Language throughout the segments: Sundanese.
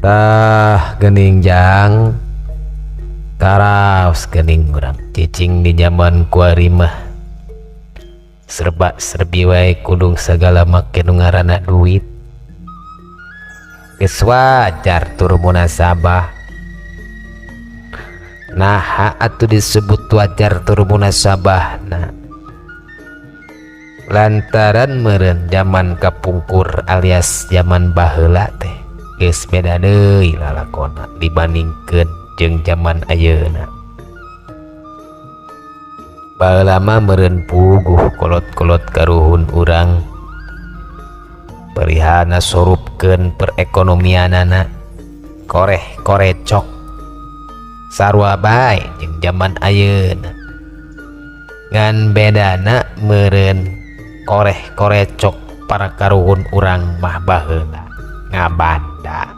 Tah geuning jang karaos geuning urang cicing di zaman kuari mah serba serbi wae kudung sagala make nu ngaranna duit. Geus wajar tur munasabah. Naha atuh disebut wajar tur munasabahna? Lantaran meureun zaman kapungkur alias zaman baheula teh geus beda deui lalakonna dibandingkeun jeung zaman ayeuna. Baheula mah meureun puguh kolot-kolot karuhun urang perihana sorupkeun perekonomianana koreh korecok sarua bae jeung zaman ayeuna. Ngan bedana meureun koreh korecok para karuhun urang mah baheula ngabanda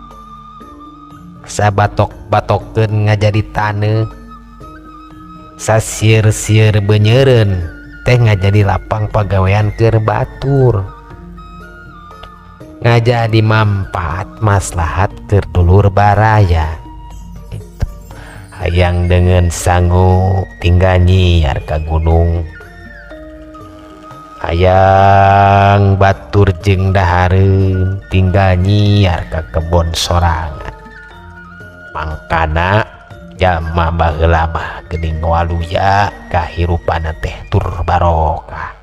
sabatok-batokeun ngajadi taneuh, sasieur-sieur benyeureun teh ngajadi lapang pagawean keur batur, ngajadi manfaat maslahat keur dulur baraya. Itu. Hayang dengan sangu tinggal nyiar ka gunung, hayang batur jeung dahareun tinggal nyiar ka kebon sorangan. Mangkana jalma baheula mah geuning waluya kahirupanna teh tur barokah.